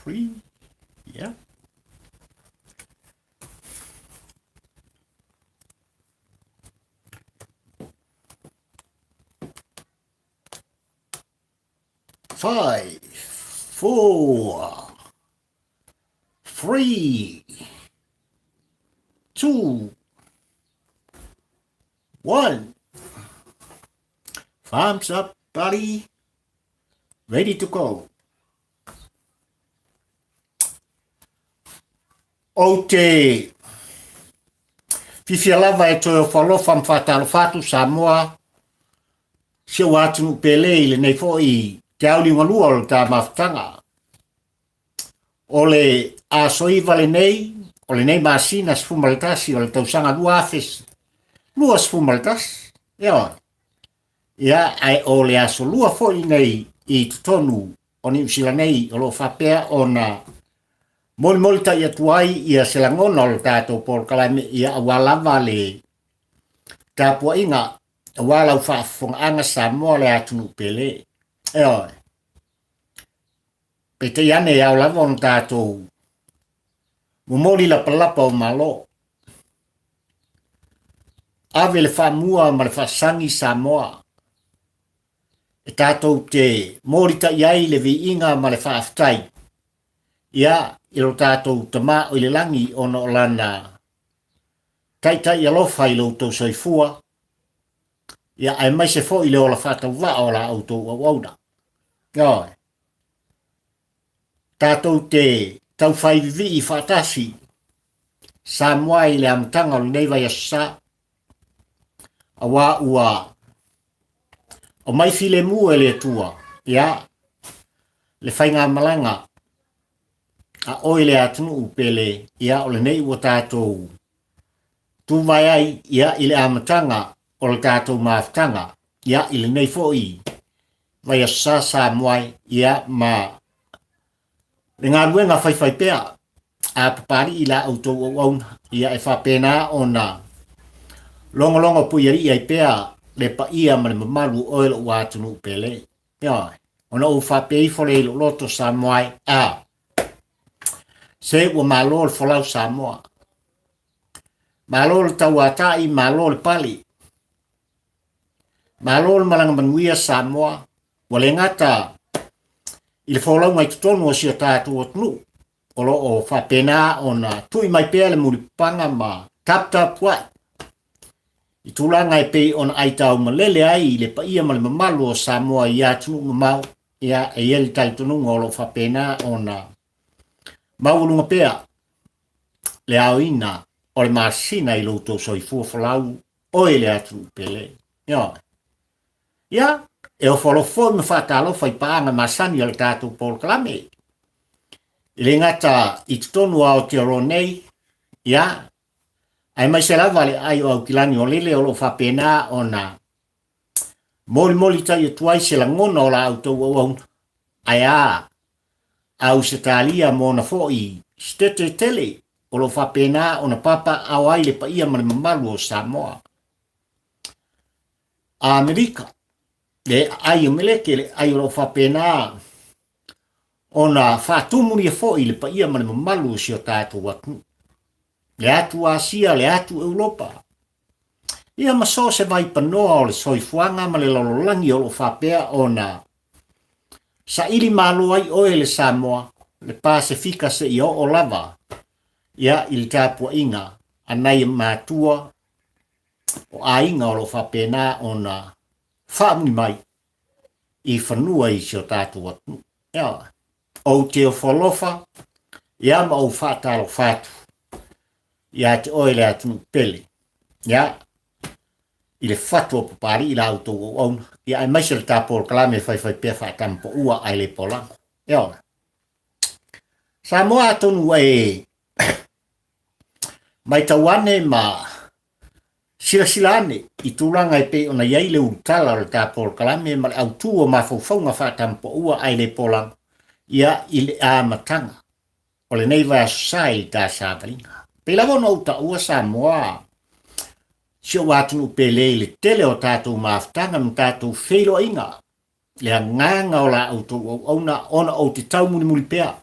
3, yeah. 5, 4, 3, 2, 1. Thumbs up, buddy. Ready to go. Ou te fiafia lava e toe ofoalofa ma faatalofa atu Samoa, si ou atunuu pele i lenei foi te auliugalua o le ta mafutaga. O le asoiva lenei, o lenei masina 11 o le tausaga 2021, ioe. Ia, ae o le aso lua foi lenei i totonu o Niu Sila nei o lo o faapea ona molimolitai atu ai ia se lagona o le tatou polokalame ia aua lava le tapuaiga aua lau faafofogaaga Samoa le atunuu pele. Ioe. Peitai ane e ao lava ona tatou momoli lapalapa o Malo. Ave le faamua ma le faasagi Samoa e tatou te molitai ai le viiga ma le faafetai ia i lo tatou Tama o i le lagi ona o lana taitai alofa i lo outou soifua, ia aemaise foi le ola faatauvaa o la outou auauna. Ioe. Tatou te taufai vivii faatasi Samoa i le amataga o lenei vaiaso sa, aua ua aumai filemu e le Atua, ia, le faigamalaga a oe le atunuu pele, ia, o lenei ua tatou tuvae ai, ia, i le amataga o le tatou mafutaga, ia, i lenei foi vaiaso sa Samoa, ia, ma le galuega faifaipea a Papalii la outou auauna, ia e faapena ona logologo puialii ai pea le paia ma le mamalu o oe lou atunuu pele. Ioe, ona ou faapea ifo lea i lou loto Samoa e, a, se ua malo le folau Samoa, malo le tauatai, malo le pale, malo le malaga manuia Samoa, ua le gata i le folauga i totonu o si o tatou atunuu, o lo o faapena ona tui mai pea le mulipapaga ma taputapuai i tulaga e pei ona aitau malele ai i le paia ma le mamalu o Samoa i atunuu mamao, ia, e i ai le talitonuga o lo o faapena ona maualuga pea le aoina o le masina i lo outou soifua folau oe le atunuu pele. Ioe. Ia, e ofo alofa foi ma faatalofa i paaga masani a le tatou polokalame. E le gata i totonu o Aotearoa nei, ia, aemaise lava le aai o Aukilani o lele o lo o faapena ona molimoli tai atu ai se lagona o la outou auauna, ae a Ausetalia ma ona foi sitete tele o lo o faapena ona papaaao ai le paia ma le mamalu o Samoa. Amerika, le aai o Meleke, le aai o lo o faapena ona faatumulia foi le paia ma le mamalu o si o tatou atunuu. Le atu Asia, le atu Europa. Ia ma so o se vaipanoa o le soifuaga ma le lalolagi o lo o faapea ona saili malo ai oe le Samoa, le Pasefika seia oo lava ia i le tapuaiga a nai matua o aiga o lo o faapena ona faamuli mai i fanua i si o tatou atunuu. Ia, ou te ofo alofa ia ma ou faatalofa atu ia te oe le atunuu pele, ia, i le fatu o Papalii la outou auauna, ia aemaise le ta polokalame e faifai pea faatamapaua ae le paolago. Ia, Samoa atonu e Matau ane ma silasila ane i tulaga e pei ona i ai le ulutala o le ta polokalame ma le autū o mafaufauga faatamapaua ae le polago, ia, i le amataga o lenei vaiaso sa i le ta savaliga. Pei lava ona ou taua Samoa, si ou atunuu pele i le tele o tatou mafutaga ma tatou feiloaiga, le agaga o la outou auauna ona ou te taumulimuli pea.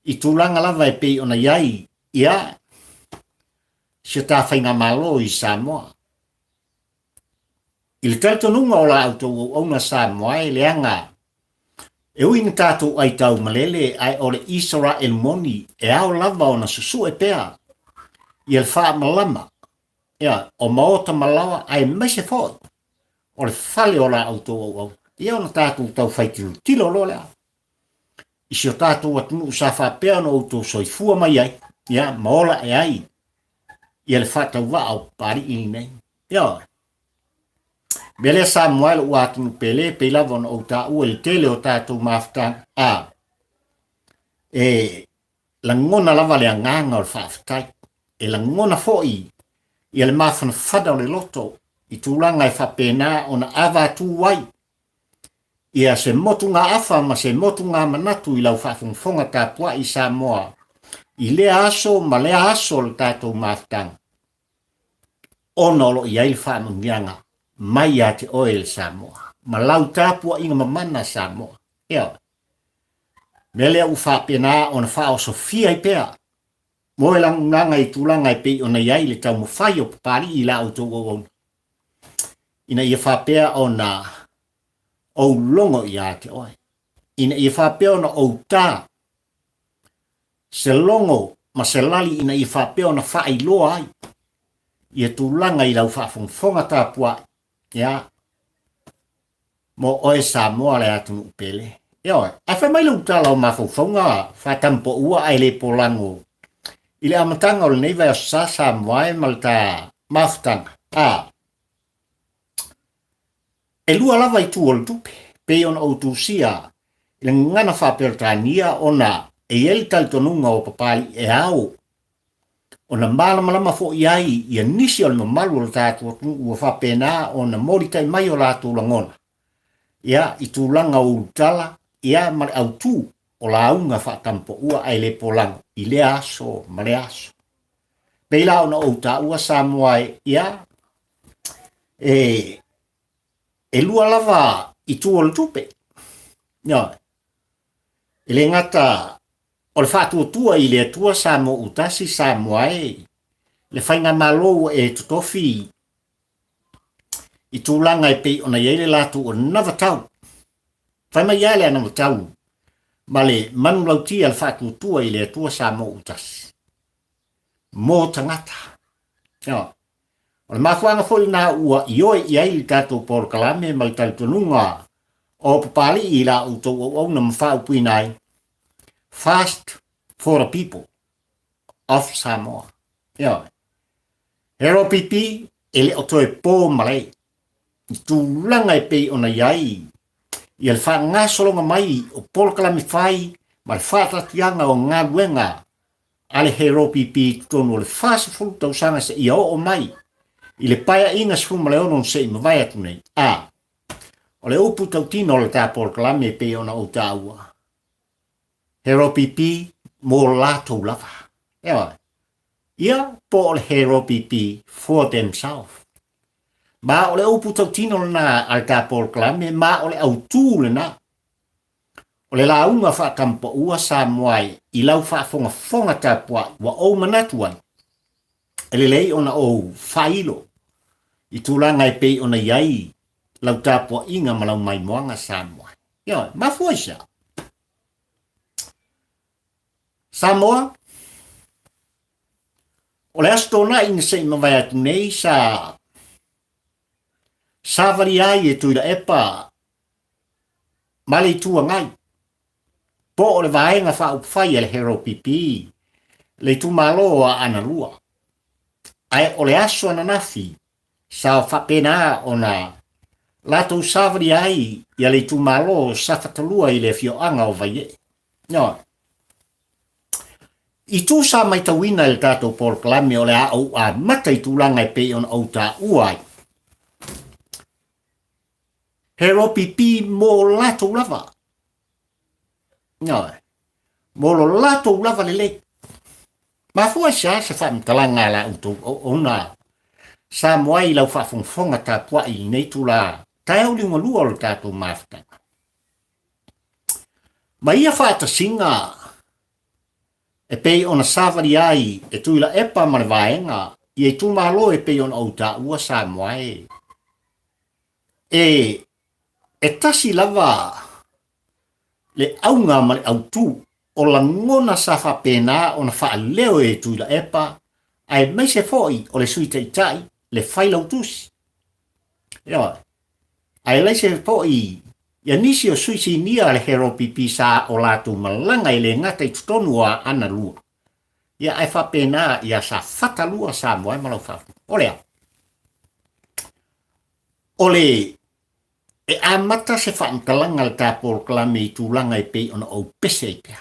i tulaga lava e pei ona i ai ia si o ta faigamalo i Samoa. I le talitonuga o la outou auauna Samoa e leaga e ui ina tatou aitau malele ae o le Isaraelu moni e ao lava ona susue pea ia le faamalama ia, o maota ma laoa aemaise foi o le fale o la outou auauna. Ia ona tatou taufai tilotilo loa lea i si o tatou atunuu sa faapea ona outou soifua mai ai, ia, ma ola ae ai ia le faatauvaa o Papalii lenei. Ioe. Mea lea Samoa e lou atunuu pele, pei lava ona ou taua i le tele o tatou mafutaga, a, e lagona lava le agaga o le faafetai. E lagona foi ia le mafanafana o le loto i tulaga e faapena ona avatu ai ia se motugaafa ma se motugamanatu i lau faafogafoga tapuai Samoa i lea aso ma lea aso o le tatou mafutaga, ona o lo o i ai le faamanuiaga mai ia te oe le Samoa ma lau tapuaiga mamana Samoa. Ioe. Mea lea ua faapena ona faaosofia ai pea moe lagunaga i tulaga e pei ona i ai le taumafai o Papalii i la outou auauna, ina ia faapea ona ou logo ia te oe, ina ia faapea ona ou tā se logo ma se lali ina ia faapea ona faailoa ai ia tulaga i lau faafogafoga tapuai, ia, mo oe Samoa le atunuu pele. Ioe, ae fai mai lau tala o mafaufauga faatamupoua ae le polago i le amataga o lenei vaiaso sa Samoa e ma le ta mafutaga. A, e lua lava itu o le tupe, pei ona ou tusia i le gagana faa-Peretania ona e i ai le talitonuga o Papalii e ao ona malamalama foi ai ia nisi o le mamalu o le tatou atunuu ua faapena ona molitai mai o latou lagona ia i tulaga o ulutala ia ma le autu o lauga faatampoua ae le polago i lea aso ma lea aso. Pei la ona ou taua Samoa e ia e e lua lava itu o le tupe. Ioe. E le gata o le faatuatua i le Atua Samoa Utasi Samoa e le faigamalo ua e totofi i tulaga e pei ona i ai le latou anavatau. Fai mai lava le anavatau ma le manulauti a le faatuatua i le Atua Samoa Utasi mo tagata. Ioe. O le mafuaaga foi lena ua ioe i ai le tatou polokalame ma le talitonuga o Papalii i la outou auauna ma faaupuina ai, Fast for the people of Samoa. Ioe. He ropipi e le o toe pō malae i tulaga e pei ona i ai ia le faagasologa mai o polokalame fai ma le faataatiaga o galuega a le HRPP i totonu o le 40 tausaga seia oo mai i le Paeaiga 16 se i mavae atu nei, a o le upu tautino o le ta polokalame e pei ona ou taua, HRPP mo latou lava. Ioe. Ia, po o le HRPP for themselves. Ma o le upu tautino lena a le ta polokalame, ma o le autū lena. O le lauga faatampaua Samoa i lau faafogafoga tapuai ua ou manatu ai, e lelei ona ou faailo i tulaga e pei ona i ai lau tapuaiga ma lau maimoaga Samoa. Ioe, mafua i se a? Samoa, o le Aso Toonai na se i mavae atu nei sa savalia ai e Tuilaepa ma le Itu Agai, po o le Vaega Faaupufai a le HRPP, le itumalo o Aana Lua. Ae o le aso ananafi sa faapena ona latou savalia ai ia le itumalo o Safatalua i le afioaga o Vaiee. Ioe. I tū sa maitauina e le tatou polokalame o le a ou amata i tulaga e pei ona ou taua ai. He ropipi mō latou lava. Ioe. Mō lo latou lava lelei. Mafua i se a se faamatalaga a la outou auauna Samoa i lau faafogafoga tapuai i lenei itula taeao liugalua o le tatou mafutaga. Ma ia faatasiga. E pei ona savali ai e Tuilaepa ma le vaega ia itumalo e pei ona ou taua Samoa e. E, e tasi lava le auga ma le autu o lagona sa faapena ona faaleo e Tuilaepa aemaise foi o le Sui Taitai, le Failautusi. Ioe. Aelaise foi ia nisi o sui sinia a le HRPP sa o latou malaga e le gata i totonu o Aana 2, ia ae faapena ia Safata 2 Samoa e ma lau faafofoga. O le a? O le e amata se faamatalaga a le ta polokalame i tulaga e pei ona ou pese ai pea.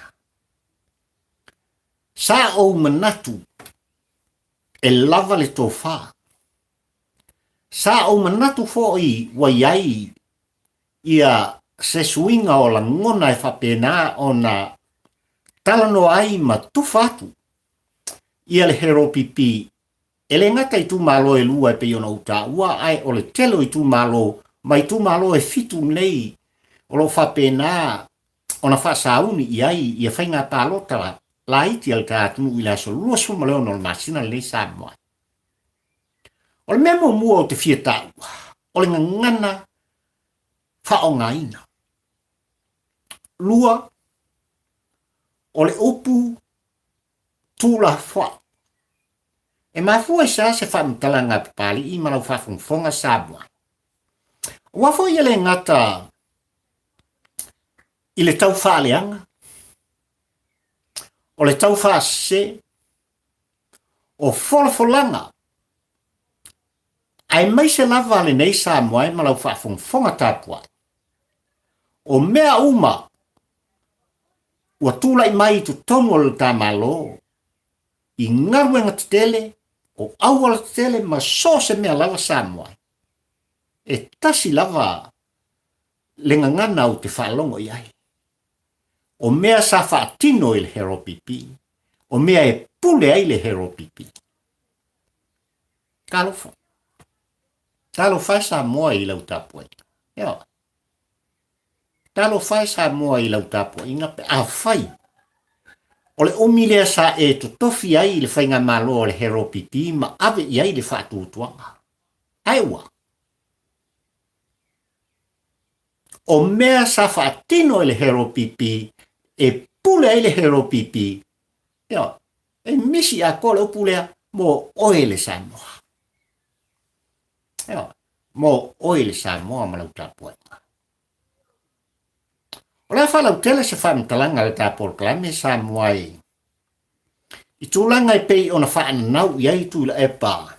Sa ou manatu e lava le tofa. Sa ou manatu foi ua i ai ia se suiga o lagona e faapena ona talanoa ai ma tufa atu ia le HRPP e le gata i itumalo e lua e pei ona ou taua, ae o le tele o itumalo ma itumalo e fitu nei o lo o faapena ona faasauni i ai ia faiga palota laiti a le ta atunuu i le aso 26 o le masina lenei Samoa. O le mea muamua ou te fia taua, o le gagana faaaogaina. Lua, o le upu tuulafoai. E mafua i se a se faamatalaga a Papalii ma lau faafogafoga Samoa? Aua foi e le gata i le tau faaleaga, o le tau faasese, o folafolaga, aemaise lava lenei Samoa e ma lau faafogafoga tapuai. O mea uma ua tulai mai i totonu o le ta Malo i galuega tetele, o auala tetele ma so o se mea lava Samoa, e tasi lava le gagana ou te faalogo i ai. O mea sa faatino i le HRPP, o mea e pule ai le HRPP. Talofa. Talofa e Samoa i lau tapuaiga. Ioe. Talofa e Samoa i lau tapuaiga pe afai o le umi lea sa e totofi ai i le faigamalo a le HRPP ma ave i ai le faatuatuaga. Ae ua. O mea sa faatino e le HRPP e pule ai le HRPP, ioe, e misi atoa le upu lea mo oe le Samoa. Ioe, mo oe le Samoa ma lau tapuaiga. O le a faalautele se faamatalaga a le ta polokalame Samoa e i tulaga e pei ona faananau i ai Tuilaepa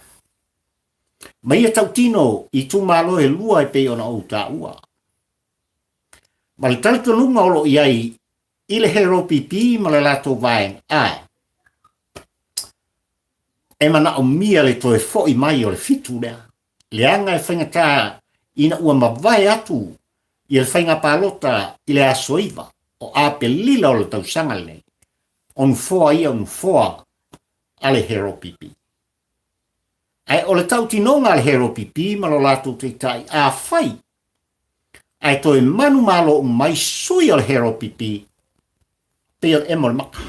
ma ia tautino i itumalo e lua e pei ona ou taua. Ma le talitonuga o lo o i ai i le HRPP ma le latou vaega, ae e manaomia le toe foi mai o le fitu lea, leaga e faigata ina ua mavae atu ia le faiga palota i le aso 9 o Aperila o le tausaga lenei, o nofoa ia o nofoa a le HRPP. Ae o le tautinoga a le HRPP ma lo latou taitai, afai ae toe manumalo uma mai sui o le HRPP, pei o le emo o le maka.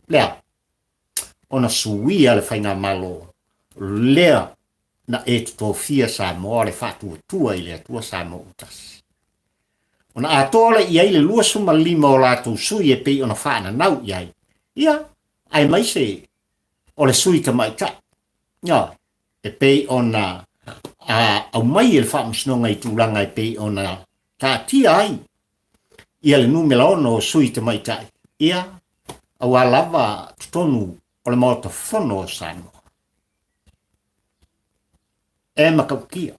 Lea, ona suia le faigamalo lea na e totofia Samoa le faatuatua i le Atua Samoa ua tasi. Ona atoa lea i ai le 25 o latou sui e pei ona faananau i ai, ia, aemaise o le sui tamaitai. Ioe, e pei ona a, aumai e le Faamasinoga i tulaga e pei ona taatia ai ia le numera ono o sui tamaitai, ia, aua lava totonu o le Maota Fono o Samoa. E matautia,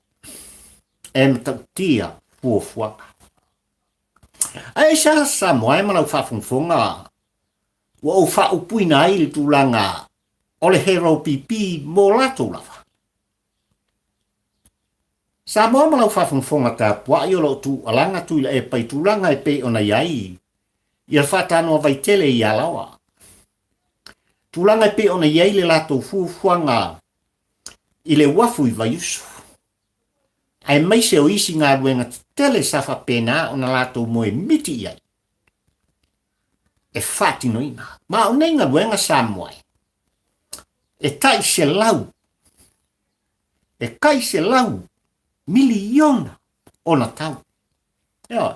e matautia fuafuaga. Ae aisea Samoa e ma lau faafogafoga ua ou faaupuina ai le tulaga o le HRPP mo latou lava. Samoa ma lau faafogafoga tapuai o lo o tuualaga Tuilaepa i tulaga e pei ona i ai ia le faatanoa vaitele i Alaoa. Tulaga e pei ona i ai le latou fuafuaga i le uafu i Vaiusu, aemaise o isi galuega tetele sa faapena ona latou moemiti i ai. e faatinoina. Ma o nei galuega Samoa e tai selau, e kai selau miliona ona tau. Ioe.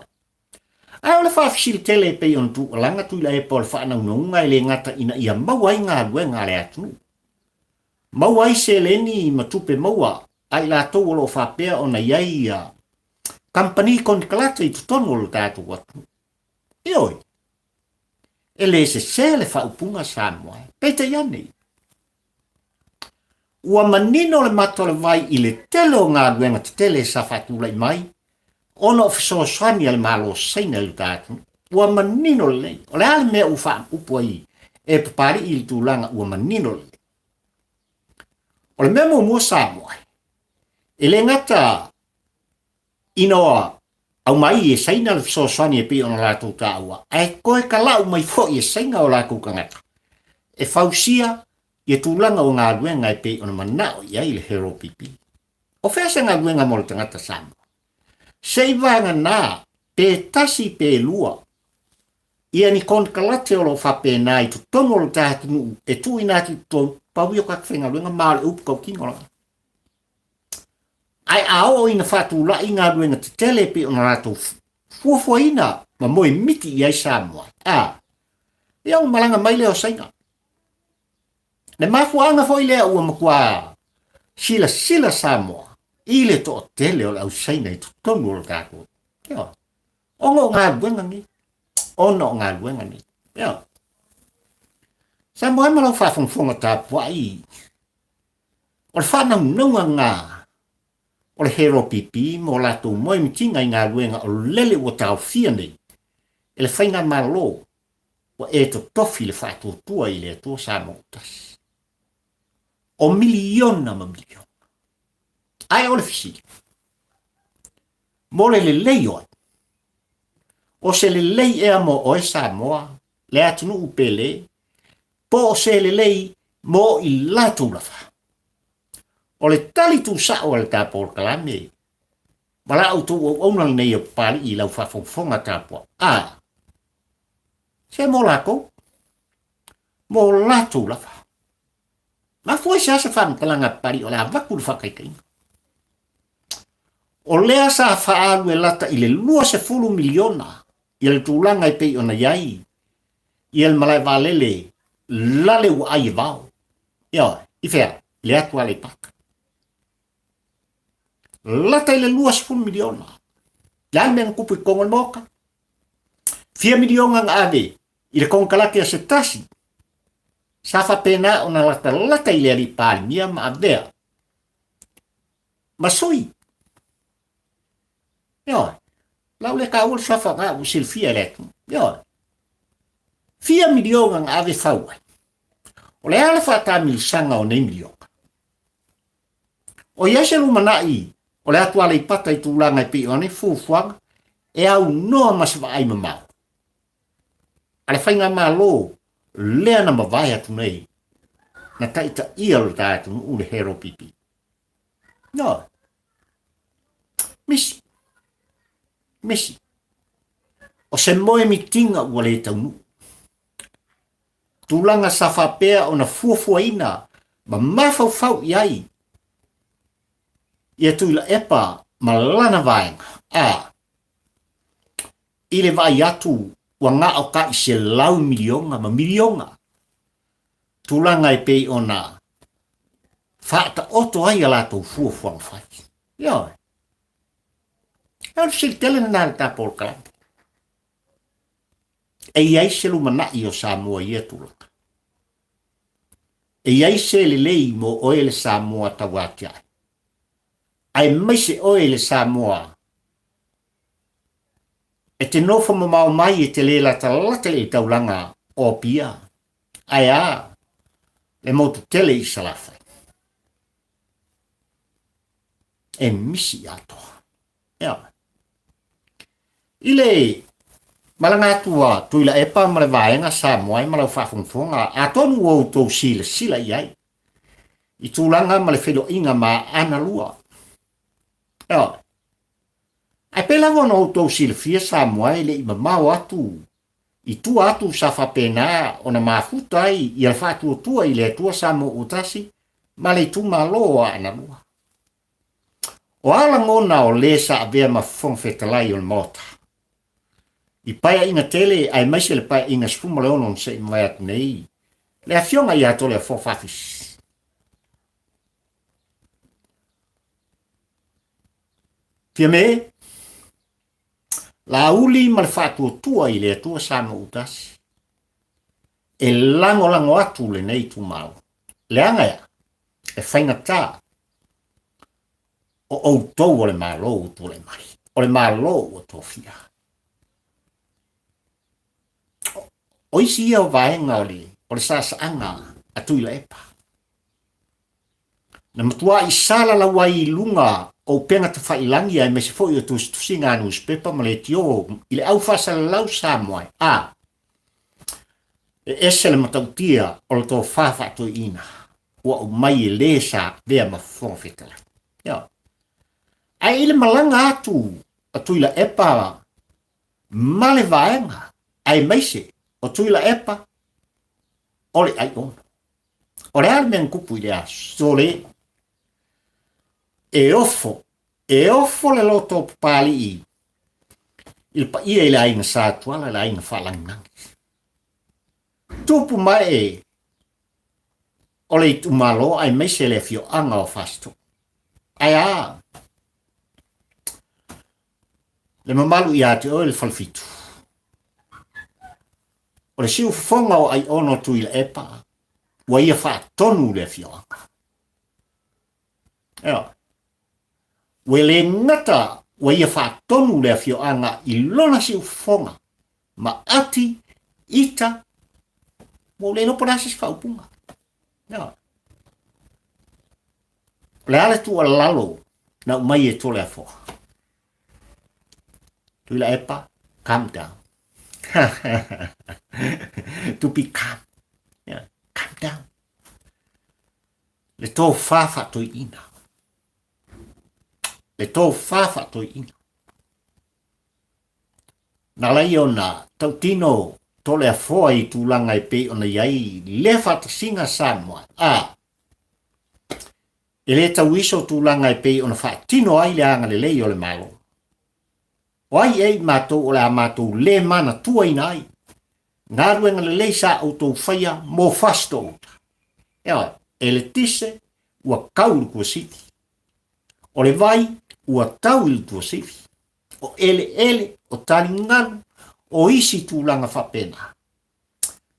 Ae o le faafesili tele e pei ona tuualaga Tuilaepa o le faanaunauga e le gata ina ia maua ai galuega a le atunuu, maua ai seleni ma tupe maua a i latou o lo o faapea ona i ai ia kamupani konekarate i totonu o le tatou atunuu. Ioe, e le sese le faaupuga Samoa e. Peitai ane, ua manino le mata o le vai i le tele o galuega tetele sa faatulai mai ona o fesoasoani a le Malo o Saina i le ta atunuu. Ua manino lelei. O le a le mea ua faaupu ai e Papalii i le tulaga ua manino lelei? O le mea muamua Samoa, e le gata ina aumai e Saina le fesoasoani e pei ona latou taua, ae toe talau mai foi e Saina o latou tagata e fausia ia tulaga o galuega e pei ona manao i ai le Hero PP. O fea se galuega mo le tagata Samoa? Se i vagana pe tasi pe lua ia ni konekarate o lo o faapena i totonu o le ta atunuu e tuuina atu i totonu, pau ia o tagata faigaluega ma o le upu tautino lava. Ae a oo ina faatulai galuega tetele e pei ona latou fuafuaina ma moemiti i ai Samoa, a, ia ona malaga mai lea o Saina. Le mafuaaga foi lea ua matua silasila Samoa i le toatele o le au Saina i totonu o le tatou. Ioe. Ona o galuega nei. Ona o galuega nei. Ioe. Samoa e ma lau faafogafoga tapuai, o le faanaunauga lena o le Hero PP mo latou moemitiga i galuega o lele ua taofia nei e le Faigamalo ua e totofi le faatuatua i le Atua Samoa ua tasi. O miliona ma miliona. Ae o le fesili, mo le lelei o ai? O se lelei ea mo oe Samoa, le atunuu pele, po o se lelei mo i latou lava? O le tali tuusao a le ta polokalame ma la outou auauna lenei o Papalii i lau faafogafoga tapuai, a, se mo latou, mo latou lava. Mafua i se a se faamatalaga a Papalii o le a avatu le faataitaiga. O lea sa faaalu e lata i le 20 miliona ia le tulaga e pei ona i ai ia le malae vaalele lale ua ai e vao. Ioe, i fea? I le atu Aleipata. Lata i le 20 miliona. Le a le mea na tupu i totonu o le Maota? Fia miliona na ave i le konekarate a se tasi sa faapena ona latalata i le alii Palemia ma avea ma sui. Ioe, lau le taua le suafa na ua silafia e le atunuu. Ioe, fia miliona na ave fau ai. O le a le faatamilosaga o nei miliona? O i ai se lumanai o le atu Aleipata i tulaga e pei o nei fuafuaga e aunoa ma se vaai mamao a le faigamalo lea na mavae atu nei na taitaia lo ta atunuu le Hero PP. No. Misi. Misi. O se moemitiga ua le taunuu. Tulaga sa faapea ona fuafuaina ma mafaufau i ai ia Tuilaepa ma lana vaega, a i le vaai atu ua gaoka'i selau miliona ma miliona tulaga e pei ona faataoto ai a latou fuafuaga fai. Ioe. E o le fesili tele lena i le ta polokalame. E i ai se lumanai o Samoa i ia tulaga? E i ai se lelei mo oe le Samoa tauatiae, aemaise oe le Samoa e te nofo mamao mai e te le latalata i le taulaga o Apia, ae a le motu tele i Salafai? E misi atoa. Ioe. I le malaga atu a Tuilaepa ma le vaega Samoa ma lau faafogafoga, atonu ua outou silasila i ai i tulaga ma le feiloaiga ma Aana Lua. Ioe. Ae pei lava ona outou silafia Samoa e le i mamao atu I tua atu sa faapena ona mafuta ai ia le faatuatua i le Atua Samoa ua tasi ma le itumalo o Aana Lua. O a lagona o le sa avea ma Fofoga Fetalai o le Maota? I paeaiga tele aemaise le paeaiga 16 na se i mavae atu nei, le Afioga ia Toleafoa Faafisi. Fiame, Laauli ma le faatuatua i le Atua Samoa Utasi, e lagolago atu lenei itumalo. Leaga ea, e faigata o outou o le Malo ua tulai mai, o le Malo ua tofia. O isi ia o vaega o le, o le saasaaga a Tuilaepa. Na matuai salalau ai i luga o upega tafailagi aemaise foi o tusitusiga a nusipepa ma leitio i le au faasalalau Samoa a e ese le matautia o le tofa faatoeaina ua aumai e le sa avea ma Fofoga Fetalai. Ioe. Ae i le malaga atu a Tuilaepa ma le vaega aemaise o Tuilaepa o le Aiono. O le a le mea na tupu i le aso le? E ofo, e ofo le loto o Papalii i le paia i le aiga Sa Tuala, le aiga Faalagilagi. Tupu mae o le itumalo aemaise le afioaga o Fasitoouta. Ae a? Le mamalu ia te oe le Falefitu. O le siufofoga o Aiono Tuilaepa, ua ia faatonu le afioaga. Ioe. Ua le gata ua ia faatonu le afioaga i lona siufofoga ma ati, ita, ua ou le iloa po o le a se isi faaupuga. Ioe. O le a le tuualalo na aumai e Toleafoa? Tuilaepa, calm down. To be calm. Yeah, calm down. Le tofa faatoeaina. Le tofa faatoeaina. Na lai ona tautino Toleafoa i tulaga e pei ona i ai lea faatasiga Samoa. A, E le tauiso tulaga e pei ona faatino ai le agalelei o le Malo. O ai ea i matou o le a matou le manatuaina ai galuega lelei sa outou faia mo Fasitoo-uta? Ioe, eletise ua tau i le tuasivi. O le vai ua tau i le tuasivi. O eleele, o taligalu, o isi tulaga faapena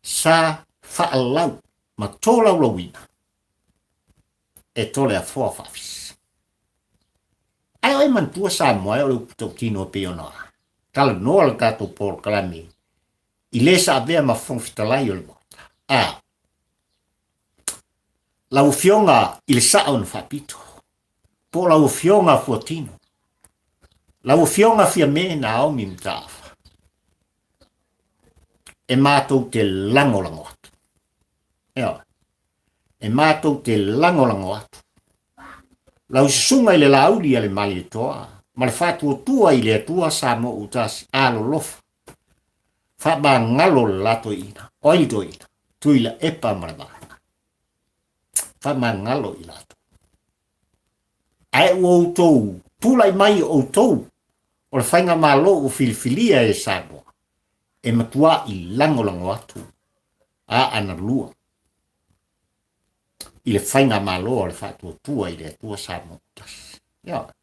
sa faalau ma tolaulauina e Toleafoa Faafisi. Ae o e manatua Samoa e o le upu tautino e pei ona talanoa le tatou polokalame i le sa avea ma Fofoga Fetalai o le Maota. A lau Afioga i le Sao na Faapito, po o lau Afioga Fuatino, lau Afioga Fiame Naomi Mataafa, e matou te lagolago atu. Ioe. E matou te lagolago atu. Lau susuga i le Laauli a le Malietoa ma le faatuatua i le Atua Samoa Utasi alolofa, faamagalo le la toeaina. O ai le toeaina? Tuilaepa ma le Vaega. Faamagalo i latou. Ae ua outou tulai mai o outou o le faigamalo ua filifilia e Samoa e matuai lagolago atu Aana 2 i le faigamalo a le Faatuatua i le Atua Samoa Tasi. Ioe.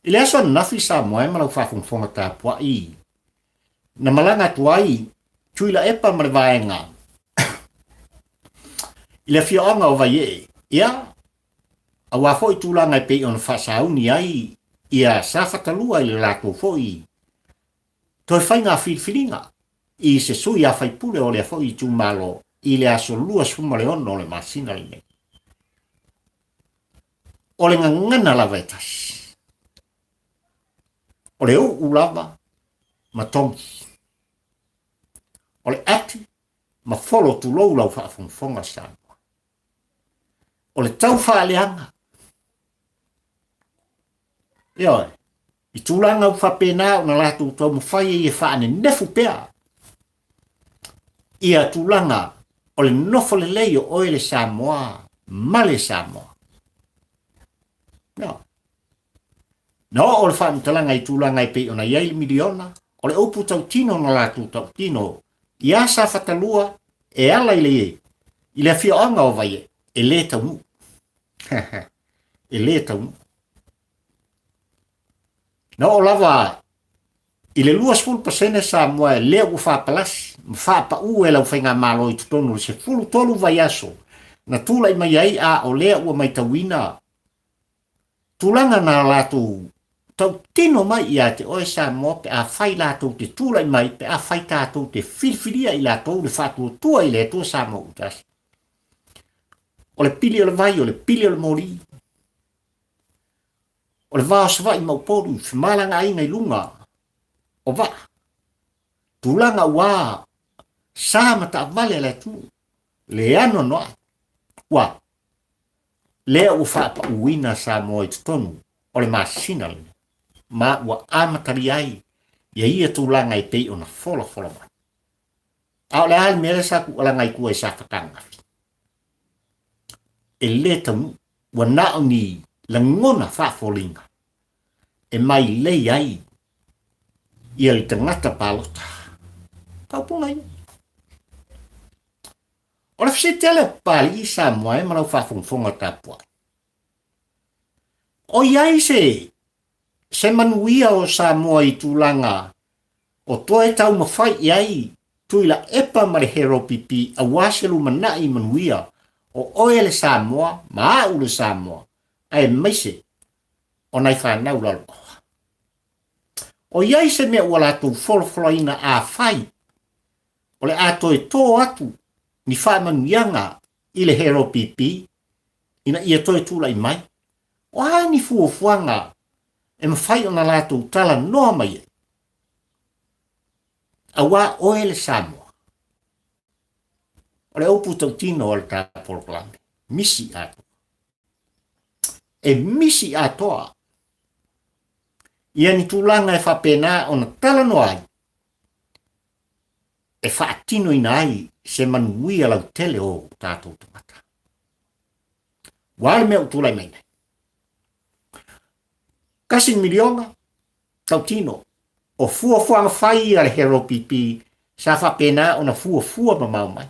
I le aso ananafi Samoa e ma lau faafogafoga tapuai na malaga atu ai Tuilaepa ma le vaega i le afioaga o Vaiee, ia, aua foi tulaga e pei ona faasauni ai ia Safatalua i le latou foi toe faiga filifiliga i se sui a faipule o lea foi itumalo i le aso 26 o le masina lenei. O le gagana lava e tasi. O le uu lava ma togi. O le ati ma folo tulou lau faafogafoga Samoa. O le tau faaleaga. Ioe. I tulaga ua faapena ona latou taumafai ai e faanenefu pea ia tulaga o le nofo lelei o oe le Samoa ma le Samoa. No. Na oo le faamatalaga i tulaga e pei ona i ai le miliona, o le upu tautino na latou tautino ia Safatalua e ala i le, i le afioaga o Vaiee, e le taunuu. E le taunuu. Na oo lava i le 20% Samoa e lea ua faapalasi ma faapaʻu e lau faigamalo i totonu o le 13 vaiaso na tulai mai ai, a o lea ua maitauina tulaga na latou tautino mai ia te oe Samoa pe afai latou te tulai mai, pe afai tatou te filifilia i latou le faatuatua i le Atua Samoa ua tasi. O le pili o le vai, o le pili o le moli, o le va o Savaii ma Upolu, femalagaaiga i luga o vaa, tulaga ua sa ma taavale a le atunuu, le anoanoai, ua lea ua faapauina Samoa i totonu o le masina lenei, ma ua amatalia ai ia ia tulaga e pei ona folafola mai. A o le a le mea lea sa tuualaga i tua i Safata ananafi? E le taunuu, ua na o ni lagona faafoliga e mailei ai ia le tagata palota. Taupuga ia. O le fesili tele o Papalii Samoa e ma lau faafogafoga tapuai. O i ai se se manuia o Samoa i tulaga o toe taumafai i ai Tuilaepa ma le Hero PP aua se lumanai manuia o oe le Samoa ma a'u le Samoa aemaise o nai fanau lalovaoa. O i ai se mea ua latou folafolaina afai o le a toe tō atu ni faamanuiaga i le Hero PP ina ia toe tulai mai, o a ni fuafuaga e mafai ona latou talanoa mai ai? Auā oe le Samoa. O le upu tautino a le ta polokalame, misi atoa. E misi atoa ia ni tulaga e faapena ona talanoa ai e faatinoina ai se manuia lautele o tatou tagata. Ua a le mea ua tulai mai nei? $1 miliona tautino o fuafuaga fai a le Hero PP sa faapena ona fuafua mamao mai.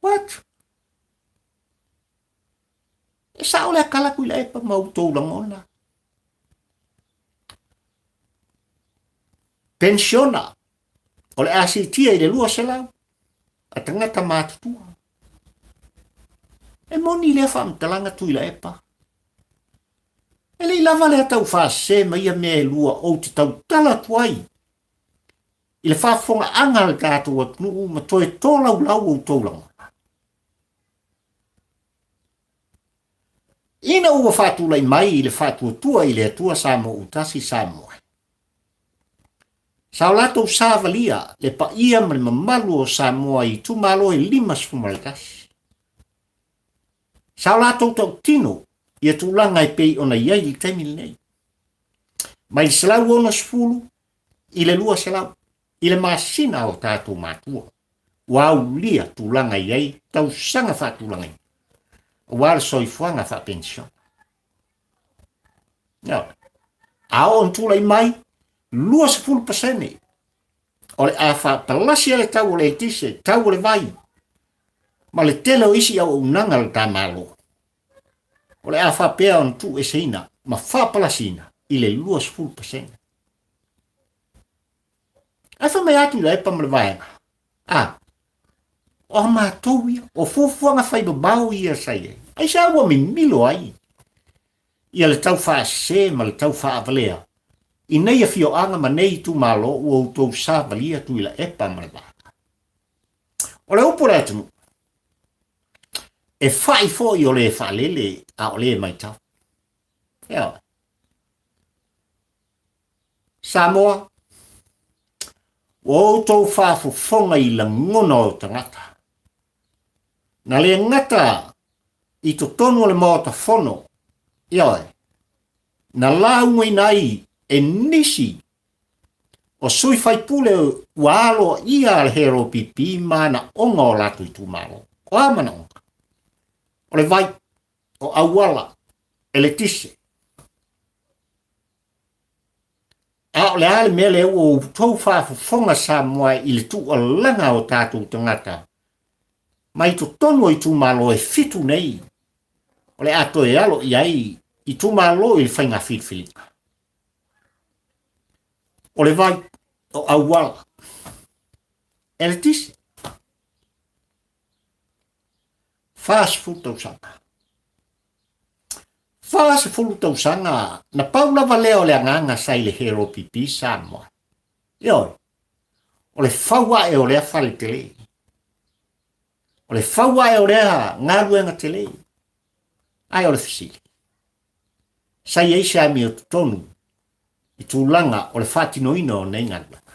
What? E sao le akala Tuilaepa ma outou lagona. Pensiona o le a siitia i le 200 a tagata matutua. E moni lea faamatalaga Tuilaepa. E le i lava lea taufaasese ma ia mea e lua ou te tautala atu ai i le faafofogaaga a le tatou atunuu ma toe tolaulau outou lagona. Ina ua faatulai mai i le faatuatua i le Atua Samoa Utasi Samoa, sa o latou savalia le paia ma le mamalu o Samoa i itumalo e 51. Sa o latou tautino ia tulaga e pei ona i ai i le taimi lenei. Mai le 160 i le 200 i le masina o tatou matua, ua aulia tulaga i ai tausaga faatulagaina aua le soifuaga faapenisiona. A oo ona tulai mai 20% o le a faapalasi ai le tau o le eletise, tau o le vai, ma le tele o isi auaunaga a le ta Malo, o le a faapea ona tuueseina ma faapalasiina i le 20%. Ae fai mai atu i Laepa ma le vaega, a, o a matou ia, o fuafuaga fai mamao ia sa i ai. Aisea ua mimilo ai ia le tau faasese ma le tau faavalea i nei afioaga ma nei itumalo ua outou savalia Tuilaepa ma le vaega. O le upu a le atunuu, e fai foi o le faalele a o le matau. Ioe. Samoa, ua outou faafofoga i lagona o tagata. Na le gata i totonu o le Maota Fono, ioe, Na laugaina ai e nisi o sui faipule ua aloaia a le HRPP manaoga o latou itumalo. O a manaoga? O le vai, o auala, eletise. A o le a le mea lea ua outou faafofoga Samoa i le tuualaga o tatou tagata mai totonu o itumalo e fitu nei o le a toe alo i ai itumalo i le faiga filifiliga. O le vai, o auala, eletise, 40 tausaga. 40 tausaga, na pau lava lea o le agaga sa i le HRPP Samoa. Ioe, o le fau ae o lea fale tele. O le fau ae o lea galuega tele. Ae o le fesili, sa i ai se amiototonu i tulaga o le faatinoina o nei galuega?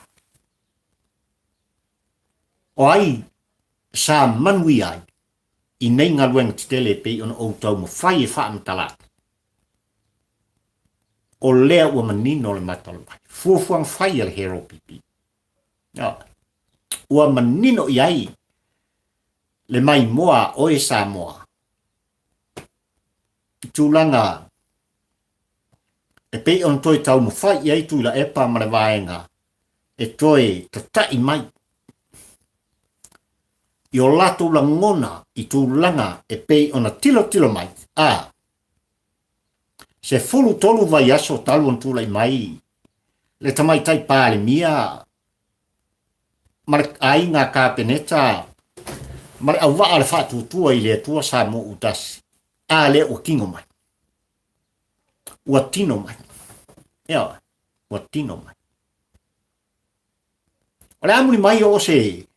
O ai sa manuia ai i nei galuega tetele e pei ona ou taumafai e faamatala atu? O lea ua manino le mata o le vai, fuafuaga fai a le HRPP. Ua manino i ai le maimoa a oe Samoa i tulaga e pei ona toe taumafai i ai Tuilaepa ma le vaega e toe tata'i mai i o latou lagona i tulaga e pei ona tilotilo mai, a 13 vaiaso talu ona tulai mai le Tamaitai Palemia ma le Aiga Kapeneta ma le auvaa o le Faatuatua i le Atua Samoa ua tasi, a lea ua tino mai. Ua tino mai. Ioe, ua tino mai. O le a muli mai o se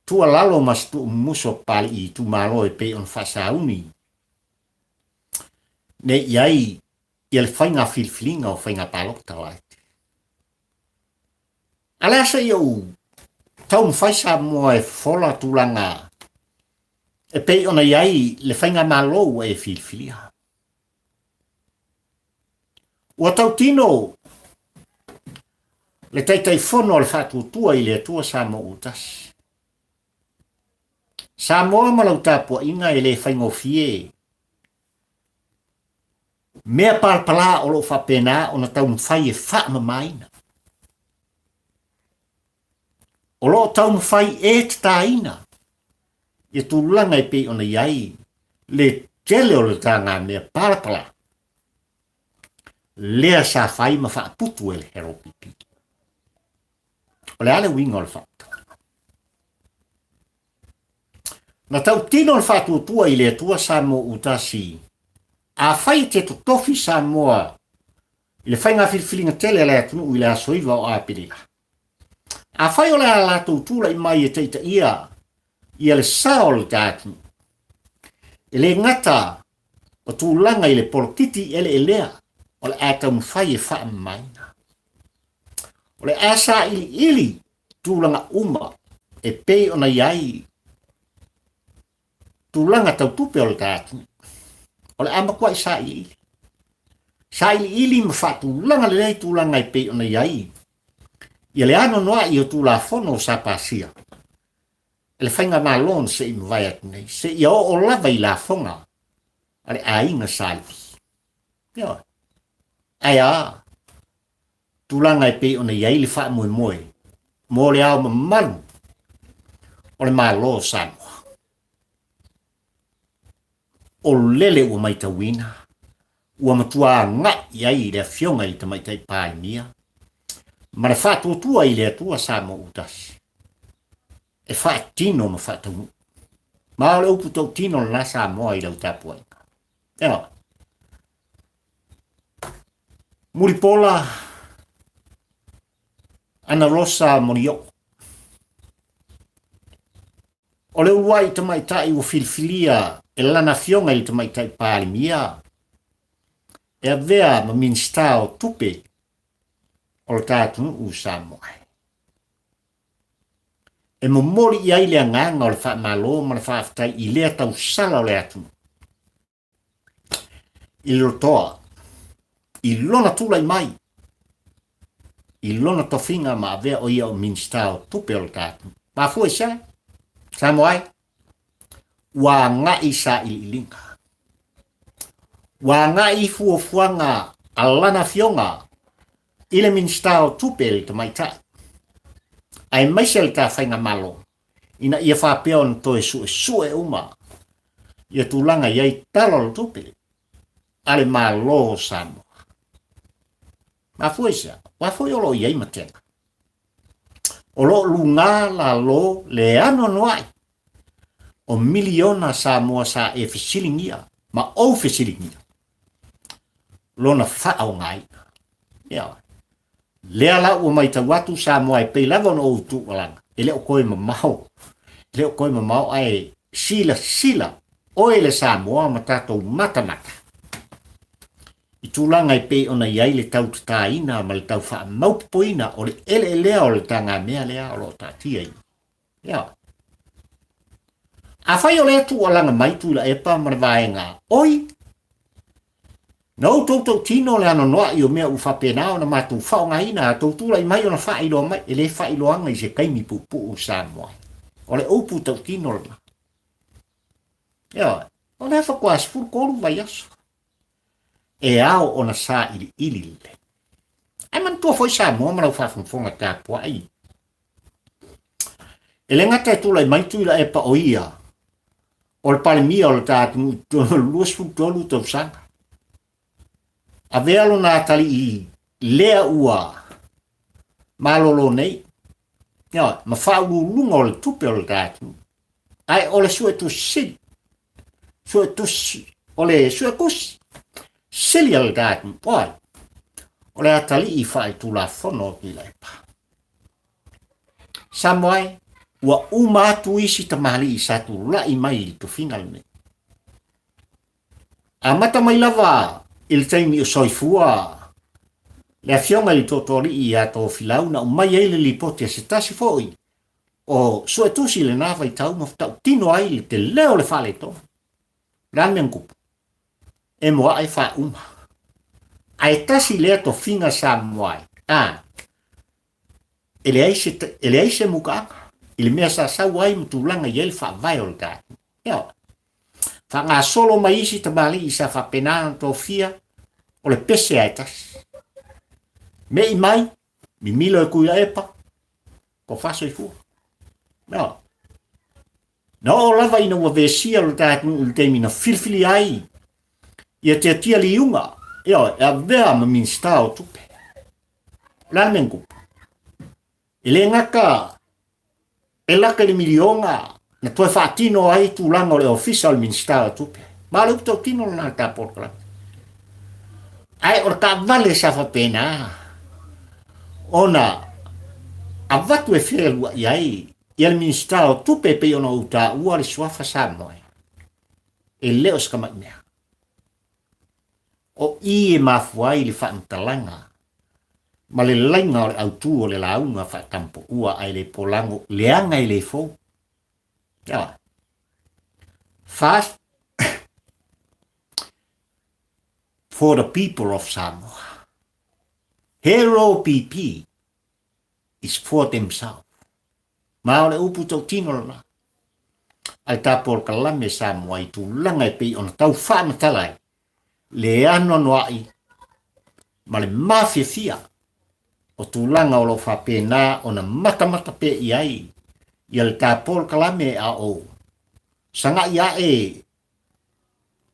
tuualalo ma se tuumumusu a Papalii itumalo e pei ona faasauni nei i ai ia le faiga filifiliga o faiga palota laiti. A le a se i ou taumafai Samoa e fofola tulaga e pei ona i ai le faigamalo ua e filifilia. Ua tautino le Taitaifono o le Faatuatua i le Atua Samoa ua tasi. Samoa ma lau tapuaiga e le faigofie mea palapala o lo o faapena ona taumafai e faamamaina. O lo o taumafai e tataina ia tulaga e pei ona i ai le tele o le tagamea palapala lea sa fai ma faaputu e le HRPP. O le a le uiga o le faamatalaga? Na tautino le faatuatua i le Atua Samoa ua tasi, afai e te totofi Samoa i le faiga filifiliga tele a le atunuu i le aso 9 o Aperila, afai o le a latou tulai mai e taitaia ia le sa o le ta atunuu, e le gata o tulaga i le polokiki eleelea o le a taumafai e faamamaina. O le a sailiili tulaga uma e pei ona i ai tulaga tau tupe o le ta atunuu. O le a matuai sailiili. Sailiili ma faatulaga lelei tulaga e pei ona i ai ia le anoanoai o Tulafono sa pasia e le Faigamalo na se i mavae atu nei, seia oo lava i lafoga a le aiga Sa Levi. Ioe. Ae a? Tulaga e pei ona i ai le faamoemoe mo le ao mamalu o le Malo o Samoa. O lele ua maitauina, ua matua agai i ai le Afioga i le Tamaitai Palemia ma le faatuatua i le Atua Samoa ua tasi e faatino ma faataunuu. Ma o le upu tautino lena Samoa i lau tapuaiga. Ioe. Mulipola Ana Rosa Molioo. O le uluai tamaitai ua filifilia e lana afioga i le Tamaitai Palemia e avea ma Minisita o Tupe o le ta atunuu Samoa. E momoli i ai le agaga o le faamalo ma le faafetai i lea tausala o le atunuu. I le lotoa. I lona tulai mai i lona tofiga ma avea o ia o Minisita o Tupe o le tatou. Mafua i sea? Samoa ai, ua agai sailiiliga. Ua agai i fuafuaga a lana afioga i le Minisita o Tupe le tamaitai, aemaise le ta faigamalo, ina ia faapea ona toe suesue uma ia tulaga i ai Tala o le Tupe a le Malo o Samoa. Mafua i sea? Aua foi o lo o i ai matega. O lo o luga lalo le anoanoai o miliona Samoa sa e fesiligia ma ou fesiligia lona faaaogaina. Ia, lea la ua matau atu Samoa e pei lava ona ou tuualana, e le o toe mamao, e le o toe mamao ae silasila oe le Samoa ma tatou matamata i tulaga e pei ona i ai le tau tataina ma le tau faamaupopoina o le eleelea o le tagamea lea o lo o taatia i Ia. Afai o lea tuualaga mai Tuilaepa ma le vaega oi, na outou tautino le anoanoai o mea ua faapena ona matou faaaogaina, a tou tulai mai ona faailoa mai, e le faailoaga i se taimi puupuu i Samoa. O le upu tautino lena. Ia, o lea faatoa 13 vaiaso. E ao ona sailiili lelei. Ae manatua foi Samoa ma lau faafogafoga tapuai. E le gata e tulai mai Tuilaepa o ia o le Palemia o le ta atunuu i totonu o le 23 tausaga. Avea lona atalii lea ua malolo nei, ioe, ma faauluuluga o le tupe o le ta atunuu. Ae o le suetusi sili, suetusi, o le suetusi sili a le ta atunuu, o ai? O le atalii faaletulafono o Tuilaepa. Samoa e, ua uma atu isi tamalii sa tulai mai i le tofiga lenei. Amata mai lava i le taimi o soifua le afioga i le Tootooalii ia Tofilau na aumai ai le lipoti a se tasi foi o suetusi i lena vaitau ma tautino ai le tele o le faaletonu. O le a le mea na tupu? E moae faauma. Ae tasi lea tofiga Samoa e, a, e leai se, e leai se mukaaga i le mea sa sau ai ma tulaga i ai le faavae o le tatou. Ioe. Faagasolo mai isi tamalii sa faapena ona tofia, o le pese a e tasi. Me'i mai, mimilo e Tuilaepa, tofa soifua. Ioe. Na oo lava ina ua vesia lo ta atunuu i le taimi na filifili ai ia Tiatia Liuga, ioe, e avea ma Minisita o Tupe. O le a le mea na tupu? E le gata e lata i le miliona na toe faatino ai tulaga o le ofisa o le Minisita o Tupe. Ma o le upu tautino lena i le ta polokalame. Ae o le taavale sa faapena ona avatu e fealuai ai ia le Minisita o Tupe e pei ona ou taua le suafa Samoa e le o se tamai mea. O i e mafua ai le faamatalaga ma le laina o le autu o le lauga faatampoua ae le polago leaga e le fou. Ioe. First, for the people of Samoa. Hero PP is for themselves. Ma o le upu tautino lena. A le ta polokalame Samoa i tulaga e pei ona tau faamatala ai le anoanoai ma le mafiafia o tulaga o lo o faapena ona matamata pea i ai ia le ta polokalame a o sagai ae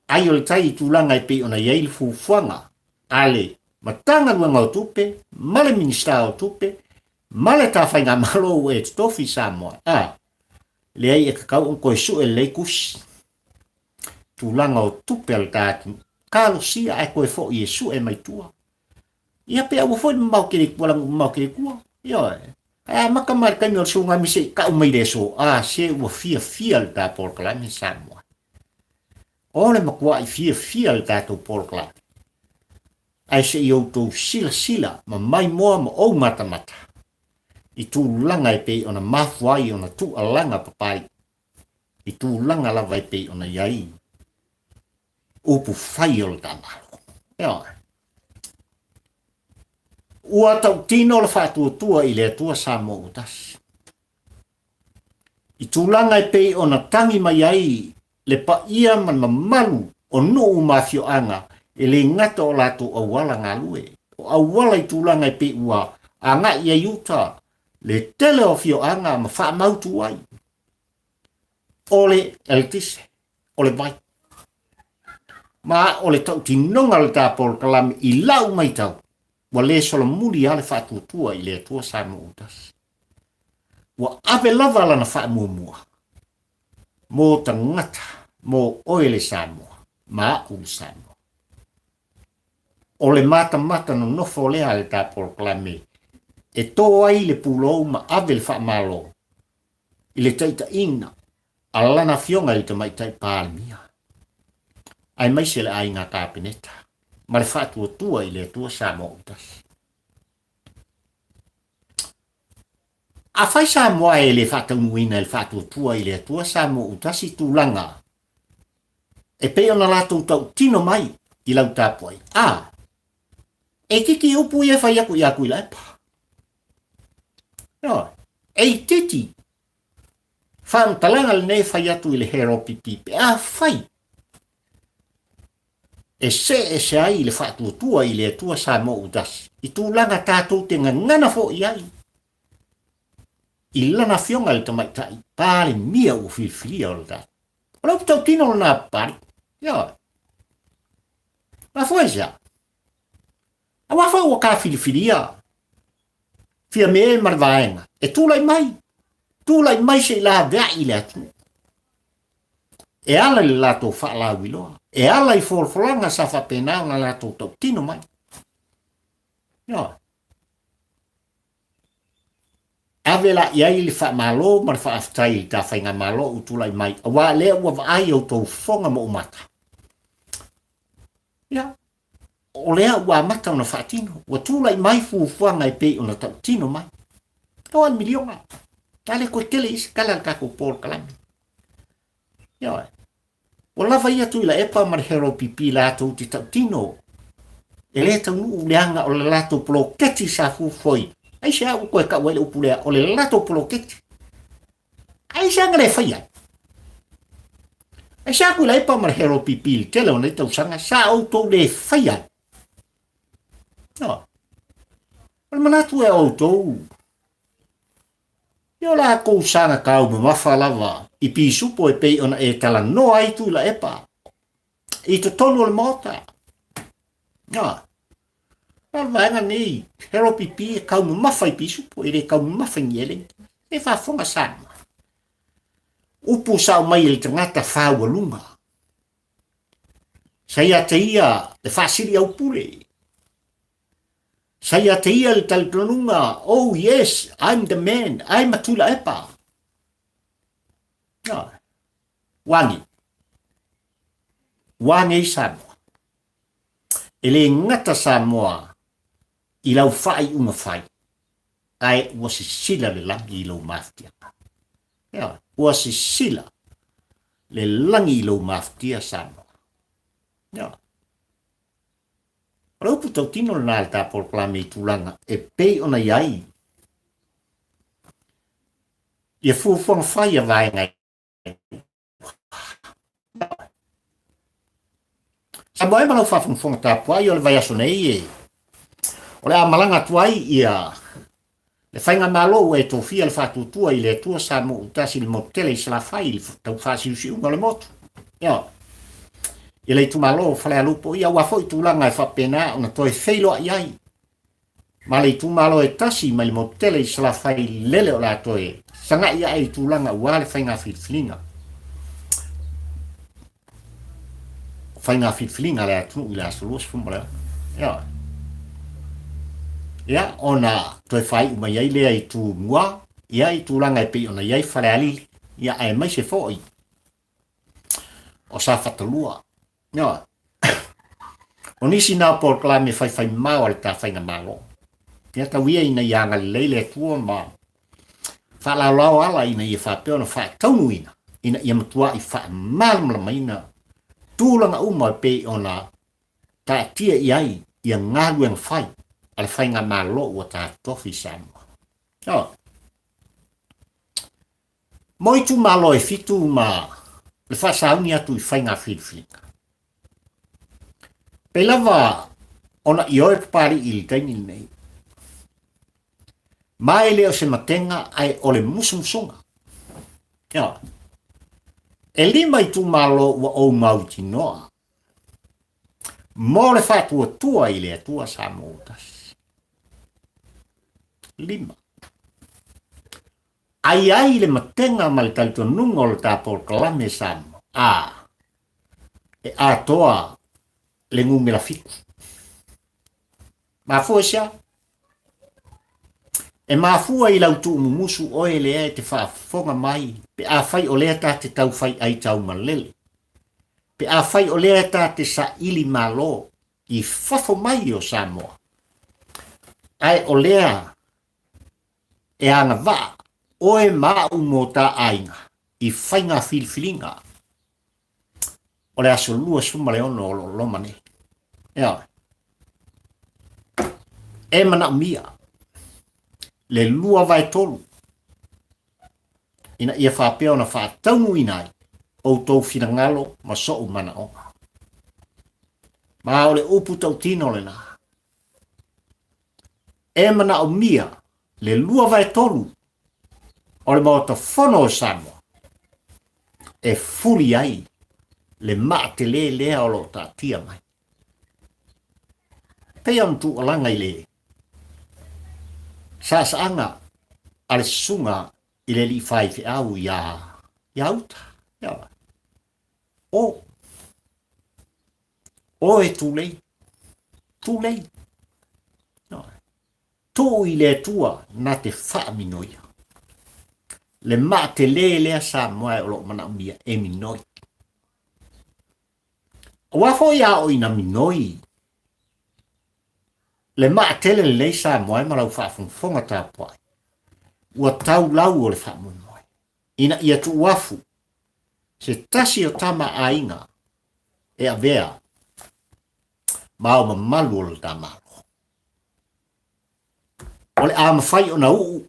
ai o le tai i tulaga e pei ona i ai le fuafuaga a le Matagaluega o Tupe ma le Minisita o Tupe ma le ta faigamalo ua e totofi i Samoa, a leai e tatau ona toe sue lelei tusi tulaga o tupe a le ta atunuu. Talosia ae toe foi e sue mai tua. Ia pe aua foi le mamao tele i tua laga ua mamao tele i tua. Ioe. Ae amata mai le taimi o le tsunami se i tau mai le aso, a se ua fiafia le ta polokalame Samoa. O le matuai fiafia le tatou polokalame. Ae se i outou silasila ma maimoa ma ou matamata i tulaga e pei ona mafua ai ona tuualaga papai i tulaga lava e pei ona i ai upu fai o le ta Malo. Ioe. Ua tautino le faatuatua i le Atua Samoa ua tasi. I tulaga e pei ona tagi mai ai le paia ma le mamalu o nuu ma afioaga e le gata o latou auala galue, o auala i tulaga e pei ua agai ai uta le tele o afioaga ma faamautu ai o le eletise, o le vai. Ma o le tautinoga o le ta polokalame i lau matau, ua le solomuli lava le faatuatua i le Atua Samoa ua tasi. Ua ave lava lana faamuamua mo tagata, mo oe le Samoa, ma a'u le Samoa. O le matamata nonofo lea a le ta polokalame e tō ai le pulou ma ave le faamalo i le taitaiga a lana Afioga i le Tamaitai Palemia, aemaise le Aiga Kapeneta ma le faatuatua i le Atua Samoa ua tasi. Afai Samoa e le faataunuuina e le faatuatua i le Atua Samoa ua tasi tulaga e pei ona latou tautino mai i lau tapuaiga, a, e itiiti upu ia e fai atu ia Tuilaepa. Ioe, e itiiti faamatalaga lenei e fai atu i le Heropipi pe afai e see ese ai le faatuatua i le Atua Samoa ua tasi i tulaga tatou te gagana foi ai i lana afioga i le tamaitai Palemia ua filifilia o le tatou. O le upu tautino lena Papalii. Ioe. Mafua i se a? Aua foi ua ta filifilia Fiame ma le vaega e tulai mai, tulai mai se i laveai i le atunuu. E ala i le latou faalauiloa, e ala i folafolaga sa faapena ona latou tautino mai. Ioe. Ave la i ai le faamalo ma le faafetai i le ta faigamalo ua tulai mai, aua lea ua vaai outou fofoga ma ou mata. Ia, o lea ua amata ona faatino, ua tulai mai fuafuaga e pei ona tautino mai. O le miliona, a le toe tele i se tala a le tatou polokalame. Ioe. Ua lava ia Tuilaepa ma le HeroPP latou te tautino e le taunuu leaga o le latou poloketi sa fuafuaina. Aisea ua toe tau ai le upu lea, o le latou poloketi. Aisea na le faia ai? Aisea Tuilaepa ma le HeroPP i le tele o nei tausaga sa outou le faia ai? No. O le manatu e outou, i o latou saga taumamafa lava i pisupo e pei ona e talanoa ai Tuilaepa i totonu o le Maota. No. O le vaega nei, he ropipi e taumamafa i pisupo, e le taumamafa i ni eleni. E faafofoga Samoa. Upu sao mai e le tagata fāualuga. Sa ia te ia le faasili au pule. Sa ia te ia le talitonuga, oh yes, I'm the man, I'm a Tuilaepa. No. Ua agi. Ua agi Samoa. E le gata Samoa i lau faaiuga fai, ae ua sisila le lagi i lou mafatiaga. Ioe, ua sisila le lagi i lou mafatia Samoa. Ioe. O le upu tautino lena a le ta polokalame i tulaga e pei ona i ai ia fuafuaga fai a vaega Samoa e ma lau faafogafoga tapuai o le vaiaso nei e o le a malaga atu ai ia le faigamalo ua e tofia le faatuatua i le Atua Samoa ua tasi i le motu tele i Salafai i le tau faasiusiuga o le motu. Ioe. I le itumalo o Falealupo ia aua foi tulaga e faapena ona toe feiloai ai ma le itumalo e tasi mai le motu tele i Salafai lele o le a toe sagai ae i tulaga aua le faiga filifiliga. Faiga filifiliga a le atunuu i le aso 26. Ioe. Ia, ona toe faaiu mai ai lea i Tumua, ia i tulaga e pei ona i ai Falealili, ia aemaise foi o Safata 2. Ioe. O nisi na o polokalame faifaimamao a le ta faigamalo. Ia tau ia ina ia agalelei le Atua ma faalaolao ala ina ia faapea ona faataunuuina ina ia matuai faamalamalamaina tulaga uma e pei ona taatia i ai ia galuega fai a a le Faigamalo ua tatofi i Samoa. Oh. Mo itumalo e fitu ma le faasauni atu i faiga filifiliga. Pei lava ona ioe Papalii i le taimi lenei. Ma e le o se matega ae o le musumusuga. Ioe. E lima itumalo ua ou mautinoa mo le faatuatua i le Atua Samoa ua tasi. Lima. Ai ai le matega ma le talitonuga o le ta polokalame Samoa, a e atoa le numera fitu. Mafua i se a? E mafua i lau tuumumusu oe lea e te faafofoga mai pe afai o lea ta te taufai ai taumalele, pe afai o lea ta te saili malo i fafo mai o Samoa, ae o lea e agavaa oe ma au mo ta aiga i faiga filifiliga o le aso 26 o lo o loma nei. Ioe. E manaomia le 2/3 ina ia faapea ona faataunuuina ai outou finagalo ma so'u manaoga. Ma o le upu tautino lena. E manaomia le 2/3 o le Maota Fono o Samoa e fuli ai le maa telē lea o lo o taatia mai. Pei ona tuualaga i le saasaaga a le susuga i le alii faifeau iā iā uta. Ia, o, o e tulei, tulei. Tuu i le Atua na te faaminoia. Le maa telē lea Samoa e o lo o manaomia e minoi. Aua foi a oo ina minoi le maa tele lenei Samoa e ma lau faafogafoga tapuai, ua tau lau o le faamoemoe ina ia tuuafu se tasi o tama aiga e avea ma ao mamalu o le ta Malo. O le a mafai ona uu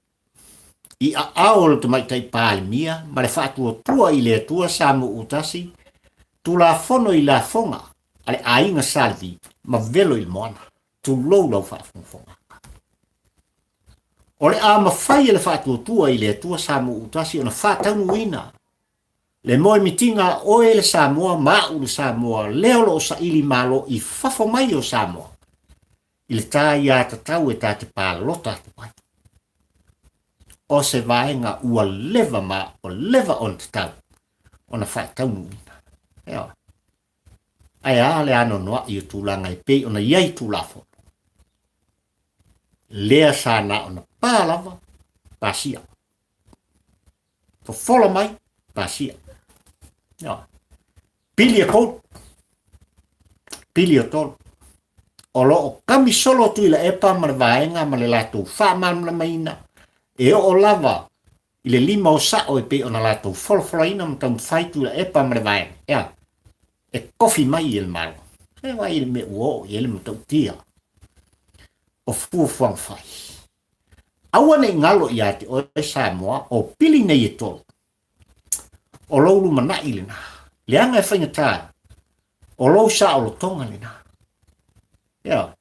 i aao o le Tamaitai Palemia ma le faatuatua i le Atua Samoa-utasi Tulafono i lafoga a le aiga Sa Levi ma velo i le moana. Tulou lau faafogafoga. O le a mafai e le faatuatua i le Atua Samoa-utasi ona faataunuuina le moemitiga a oe le Samoa ma a'u le Samoa lea o lo o saili malo i fafo mai o Samoa i le tā iā tatau e tā te palota atu ai. O se vaega ua leva ma ua leva ona tatau ona faataunuuina. Ioe. Ae a le anoanoai o tulaga e pei ona i ai Tulafono? Lea sa na ona pa lava, pasia. Fofola mai, pasia. Ioe. Pili e tolu. Pili e tolu. O lo o kami solo Tuilaepa ma le vaega ma le latou faamalamalamaina e oo lava i le lima o sa'o e pei ona latou folafolaina ma taumafai Tuilaepa ma le vaega, ea, e kofi mai e le Malo. E vaai i le mea ua oo i ai le matautia o fuafuaga fai. Aua ne i galo ia te oe Samoa o pili nei e tolu. O lou lumanai lena. Leaga e faigata, o lou saolotoga lena. Ioe.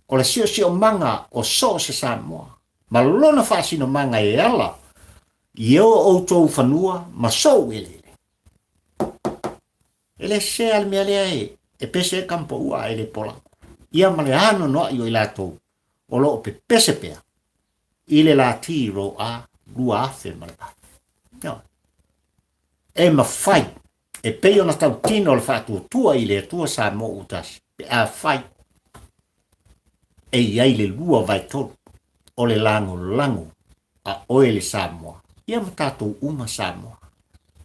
O le siosiomaga o so o se Samoa ma lona faasinomaga e ala i o outou fanua ma sou eleele. E le sese a le mea lea e, e pese ai kamapaua a e le pola. Ia ma le anoanoai o i latou o lo o pepese pea i le lati ro a 2008. Ioe. E mafai e pei ona tautino le faatuatua i le Atua Samoa ua tasi, pe afai e i ai le 2/3 o le lagolago a oe le Samoa, ia ma tatou uma Samoa.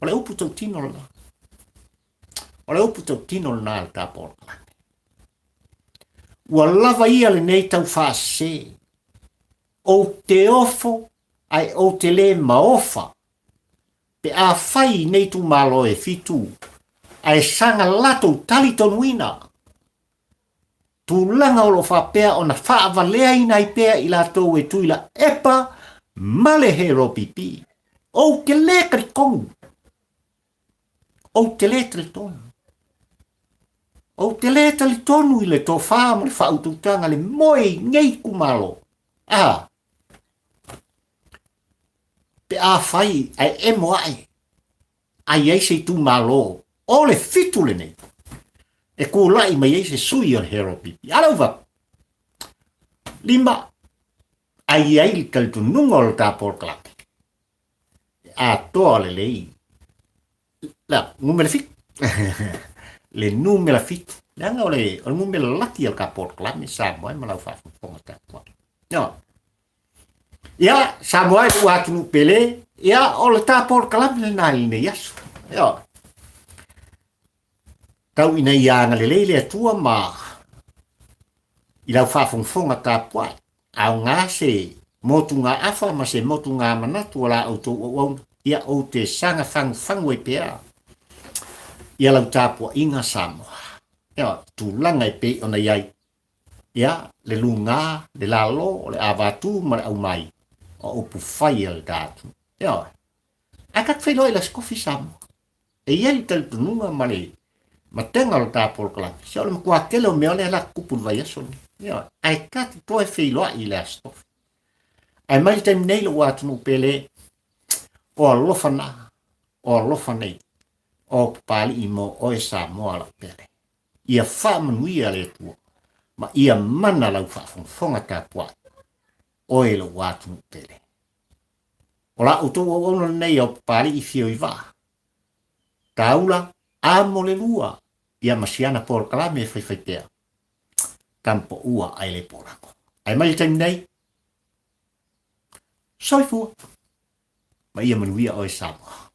O le upu tautino lena. O le upu tautino lena a le ta polokalame. Ua lava ia lenei tau faasese. Ou te ofo ae ou te le maofa pe afai i nei itumalo e fitu ae saga latou talitonuina. Tulaga o lo o faapea ona faavaleaina ai pea i latou e Tuilaepa ma le HRPP. Ou te le talitonu. Ou te le talitonu. Ou te le talitonu i le tofa ma le faautautaga le moe i nei itumalo. A, pe afai ae emo ae, a i ai se itumalo o le fitu lenei e tulai mai ai se sui o le HRPP. A lea ua lima, a i ai le talitonuga o le ta polokalame e atoa lelei la numera fitu le numera fitu leaga o le o le numera laki o le ta polokalame Samoa e ma lau faafogafoga tapuai. No. Ia, Samoa e lou atunuu pele, ia, o le ta polokalame lena i lenei aso. Ia, tau ina ia agalelei le Atua ma i lau faafogafoga tapuai, aoga se motugaafa ma se motugamanatu o la outou auauna, ia ou te saga fagufagu ai pea ia lau tapuaiga Samoa. Ia, tulaga e pei ona i ai, Ia, le luga, le lalo, o le avatu ma le aumai o upu fai a le ta atunuu. Ioe. Ae ta te feiloai i le Aso Tofi Samoa. E i ai le talitonuga ma le matega o le ta polokalame, se o le matua tele o mea lea la tutupu i le vaiaso lenei. Ioe. Ae ta te toe feiloai i le Aso Tofi. Ae mai le taimi nei lou atunuu pele, o alofa na, o alofa nei, o Papalii mo oe Samoa lau pele. Ia faamanuia le Atua ma ia mana lau faafogafoga tapuai, oe lou atunuu pele. O la outou auauna lenei ao Papalii Fio i Vaa, Taula amo le lua ia ma siana polokalame e faifai pea, Tamapoua ae le polago. Ae mai le taimi nei, soifua ma ia manuia oe Samoa.